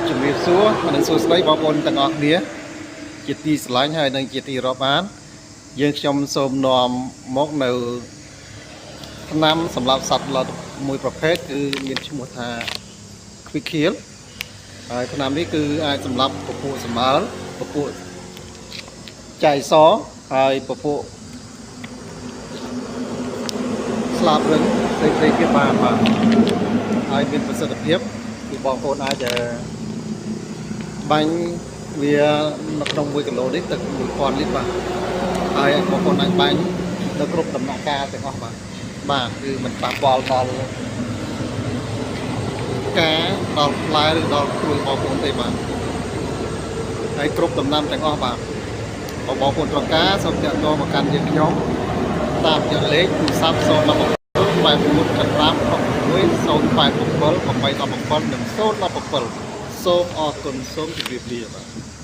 ជំរាបសួរនិងសួស្តីបងប្អូនទាំងអស់គ្នាជាទីស្រឡាញ់ហើយនិងជាទីរាប់អានយើងខ្ញុំសូមនាំមកនៅថ្នាំសម្រាប់សត្វល្អិតមួយប្រភេទគឺមានឈ្មោះថា Quick Kill ហើយថ្នាំនេះគឺអាចសម្រាប់ពពួកសម្ើលពពួកចៃសហើយពពួកស្លាបរឹងផ្សេងៗទៀតបានបាទហើយមានប្រសិទ្ធភាពគឺបងប្អូនអាចបាញ់វានៅក្នុង1គីឡូនេះទឹក1000លីត្របាទហើយបងប្អូនអាចបាញ់នៅគ្រប់ដំណាក់កាលទាំងអស់បាទបាទគឺមិនប៉ះពាល់ដល់ការដល់ផ្លែឬដល់គ្រួយបងប្អូនទេបាទហើយគ្រប់ដំណាំទាំងអស់បាទបងប្អូនត្រូវការសូមតាក់ទងមកកាន់យើងខ្ញុំតាមរយៈលេខទូរស័ព្ទ017 89 75 61 087 817និង017សូមអរគុណសូមជម្រាបលាបាទ។